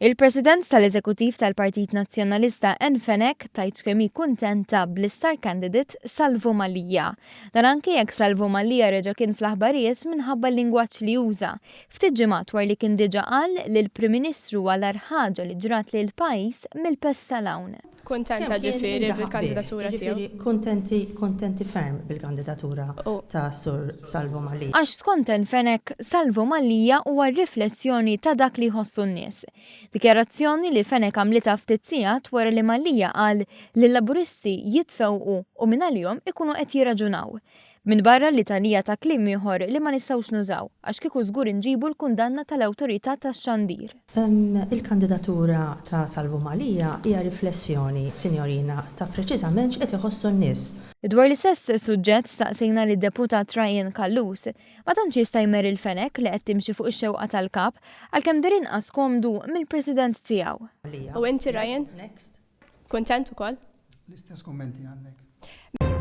Il-President tal-Eżekuttiv tal-Partit Nazzjonalista Ann Fenech tgħid kemm hi kuntenta bl-istar candidate Salvu Mallia. Dan anke jekk Salvu Mallia reġa' kien fl-aħbarijiet minħabba l-lingwaġġ li uża, ftit ġimgħat wara li kien diġa qal li l-Prim Ministru huwa l-agħar ħaġa li ġrat lill-pajjiż mill-pesta 'l hawn. Kuntenta ġifieri bil-kandidatura tiegħu? Ġifieri kuntenti, kuntenti ferm bil-kandidatura ta' Sur Salvu Mallia. Għax skont Ann Fenech, Salvu Mallia huwa riflessjoni ta' dak li jħossu n-nies. Dikjarazzjoni li Fenech għamlitha ftit sigħat wara li Mallia qal li l-Laburisti jitfewqu u mingħalihom ikunu qed jirraġunaw. Minbarra l-litanija ta' kliem ieħor li ma nistgħux nużaw, għax kieku żgur inġibu l-kundanna tal-Awtorità tax-Xandir. Il-kandidatura ta' Salvu Mallia hija riflessjoni, sinjorina, ta' preċiżament x'qed iħossu n-nies. Dwar l-istess suġġett staqsejna lid-Deputat Ryan Callus. Ma tantx jista' jmerri l-Fenech li qed timxi fuq ix-xewqa tal-Kap, għalkemm deher inqas komdu mill-President tiegħu. U inti Ryan? Kuntent ukoll? L-istess kummenti għandek.